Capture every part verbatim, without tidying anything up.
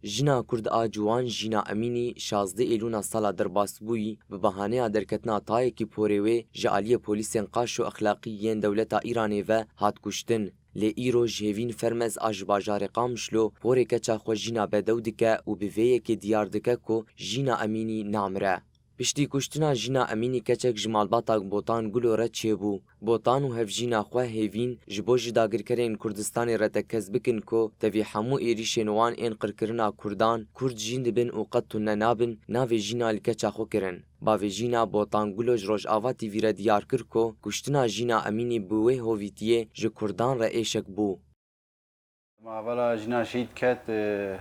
Jina Kurd a ciwan Jîna Emînî şazdeh Êlûna sala derbasbûyî bi bahaneya derketina tayekî porê wê ji aliyê polîsên qaşo exlaqî yên dewleta Îranê ve hat kuştin. Lê îro ji hêvîn Fermez a ji bajarê Qamişlo porê keça xwe Jîna bedew dike û bi vê yekê diyar dike ku Jîna Emînî namire. Piştî kuştina Jîna Emînî keçek ji malbata Botan Gulo re çêbû. Botan û hevjîna xwe hêvîn ji bo ji dagirkerên Kurdistanê re tekez bikin ku tevî hemû êrîşên wan ên qirkirina Kurdan, Kurd jîn dibin û qet tune nabin, navê Jîna li keça xwe kirin. Bavê Jîna Botan Gulo ji Rojava T V re diyar kir ku kuştina Jîna Emînî bi wê hovîtiyê ji Kurdan re êşek bû. Ma vala Jîna şehîd ket, e,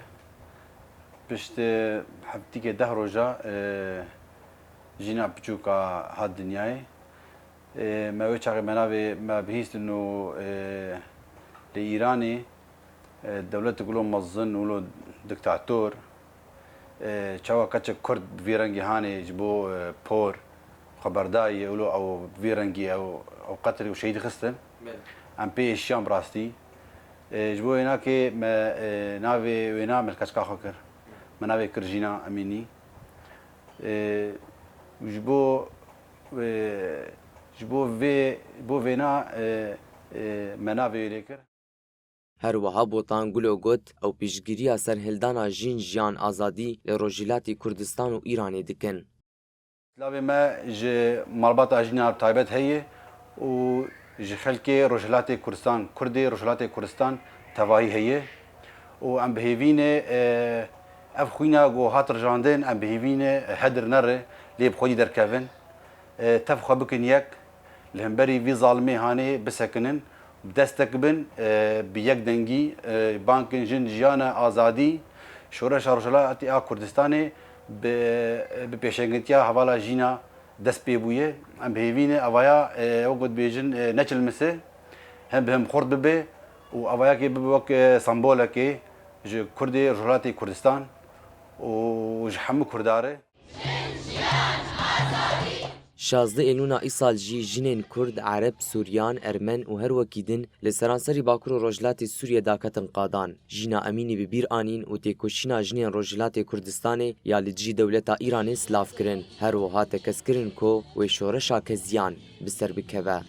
piştî heftîkê deh roja, e, Jîna piçûka hat dinyayê. E, me wê çaxê me navê me bihîstin û, e, li Îranê, e, dewletek wilo mezin, wilo diktator, e, çawa keçek Kurd bi vî rengî hanê ji bo, e, por xwe berdayî, wilo ew bi vî rengî ew, ew qetil û şehîd xistin. Belê. Em pê êşiyan bi rastî. E, ji bo wênakê me, e, navê wêna me li keçika xwe kir. Me navê kir Jîna Emînî. E, ji bo, e, ji bo vê, bo vêna, e, e, me navê wê lê kir. Her wiha Botan Gulo got, ew piştgiriya serhildana jin, jiyan, azadî li Rojhilatê Kurdistan û Îranê dikin. Silavê me ji malbata Jîna bi taybet heye û ji xelkê Rojhilatê Kurdistan, Kurdê Rojhilatê Kurdistan tevahî heye û em bi hêvî ne, e, ev xwîna ku hat rijandin, em bi hêvî ne hedir nere, lê bi xwedî derkevin. E, tev xwe bikin yek, li hemberî vî zalimê hanê bisekinin, bi destek bin, e, bi yek dengî, e, bang kin jin, jiyana azadî, şoreşa Rojhilatê a Kurdistanê bi, bi pêşengitiya hevala Jîna dest pê bûye. Em bi hêvî ne evaya, e, wek dibêjin, e, neçilmise, hem bi hem xurt bibe û evayakê bibe wek, e, sembolekê ji Kurdê Rojhilatê Kurdistan û ji hemû Kurda re. Şazdeh Êlûna îsal jî jinên Kurd, Ereb, Suryan, Ermen û her wekî din li seranserî Bakur û Rojhilatê Sûriyê daketin qadan. Jîna Emînî bi bîr anîn û têkoşîna jinên Rojhilatê Kurdistanê ya li dijî dewleta Îranê silav kirin. Her wiha tekez kirin ku wê şoreşa keziyan bi ser bikeve.